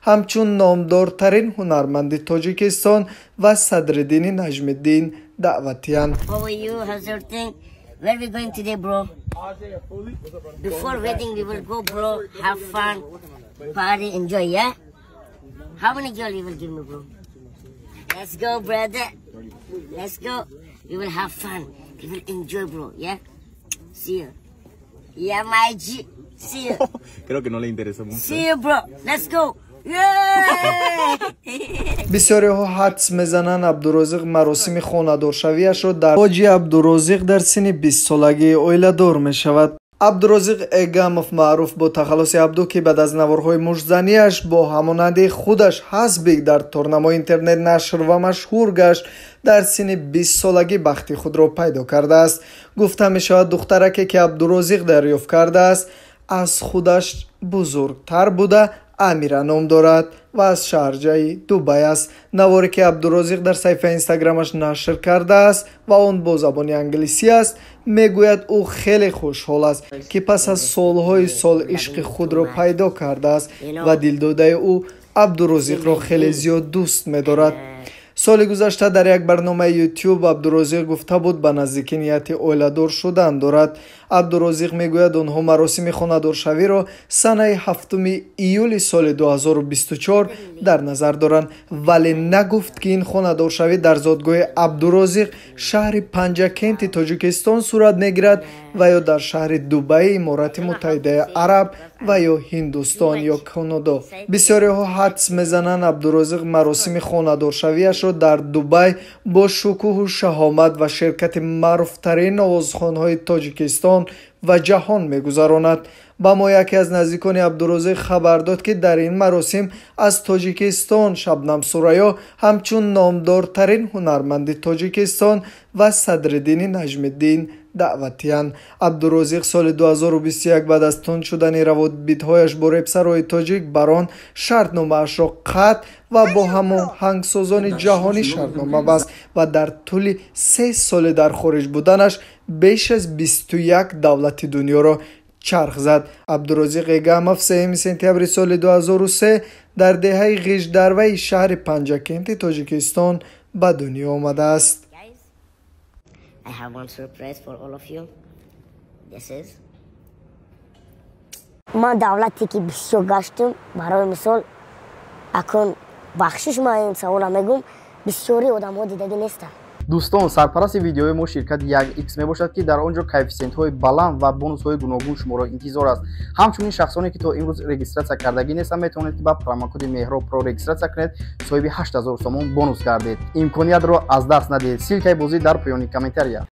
Ҳамчун номдортарин ҳунарманди Тоҷикистон ва Садриддини Наҷмиддин даъватиянд. Where we going today, bro? Before wedding, we will go, bro. Have fun, party, enjoy, yeah? How many girl you will give me, bro? Let's go, brother. Let's go. We will have fun. We will enjoy, bro, yeah? See you. Yeah, my G. See you. Creo que no le interesó mucho. See you, bro. Let's go. Бисёриҳо ҳадс мезананд, Абдурозиқ маросими хонадоршавиашро дар Ҳоҷи Абдурозиқ дар синни 20-солагӣ оиладор мешавад. Абдурозиқ Эгамов, маъруф бо тахаллуси Абду, ки баъд аз наворҳои муштзанияш бо ҳамонанди худаш Ҳасбик дар торнамои интернет нашр ва машҳур гашт, дар синни 20-солагӣ бахти худро пайдо кардааст. Гуфта мешавад, духтараке, ки Абдурозиқ дарёфт кардааст, аз худаш бузургтар буда, Амира ном дорад ва аз шаҳрҷаи Дубай аст. Наворе, ки Абдурозиқ дар саҳифаи Инстаграмаш нашр кардааст ва он бо забони англисӣ аст, мегӯяд, ӯ хеле хушҳол аст, ки пас аз солҳои сол ишқи худро пайдо кардааст ва дилдодаи ӯ Абдурозиқро хеле зиёд дӯст медорад. Соли гузашта дар як барномаи Ютуб Абдурозиқ гуфта буд, ба наздикӣ нияти оиладор шудан дорад. Абдурозиқ мегӯяд, онҳо маросими хонадоршавиро санаи 7 июли соли 2024 дар назар доранд, вале нагуфт, ки ин хонадоршавӣ дар зодгоҳи Абдурозиқ, шаҳри Панҷакенти Тоҷикистон, сурат мегирад ва ё дар шаҳри Дубаи Иморати Муттаҳидаи Араб ва ё Ҳиндустон ё Канадо. Бисёриҳо ҳадс мезананд, Абдурозиқ маросими хонадоршавиашро дар Дубай бо шукӯҳу шаҳомат ва ширкати маъруфтарин овозхонҳои Тоҷикистон ва ҷаҳон мегузаронад. Ба мо яке аз наздикони Абдурозиқ хабар дод, ки дар ин маросим аз Тоҷикистон Шабнам Сурайё ҳамчун номдортарин ҳунарманди Тоҷикистон ва Садриддини Наҷмиддин даъватиянд. Абдурозиқ соли 2021 баъд аз тунд шудани равобитҳояш бо репсарои тоҷик Барон шартномаашро қатъ ва бо ҳамоҳангсозони ҷаҳонӣ шартнома баст ва дар тӯли 3 соли дар хориҷ буданаш беш аз 21 давлати дунёро чарх зад. Абдурозиқ Эгамов 3 сентябри соли 2003 дар деҳаи Ғиждарваи шаҳри Панҷакенти Тоҷикистон ба дунё омадааст. I have one surprise for all of you. This is Ман давлате, ки бисёр гаштам, барои мисол, акун бахшиш, ман ин савола мегӯм, бисёри одамҳо дидагӣ нестанд. Дӯстон, сарпарасти видеои мо ширкати 1X мебошад, ки дар он ҷо коэффисиентҳои баланд ва бонусҳои гуногун шуморо интизор аст. Ҳамчунин шахсоне, ки то имрӯз регистрация кардагӣ нестанд, метавонед, ки ба промокоди Меҳро Про регистрация кунед, соҳиби 8000 сомон бонус гардед. Имкониятро аз даст надиҳед. Ссылка и бозӣ дар поёни комментария.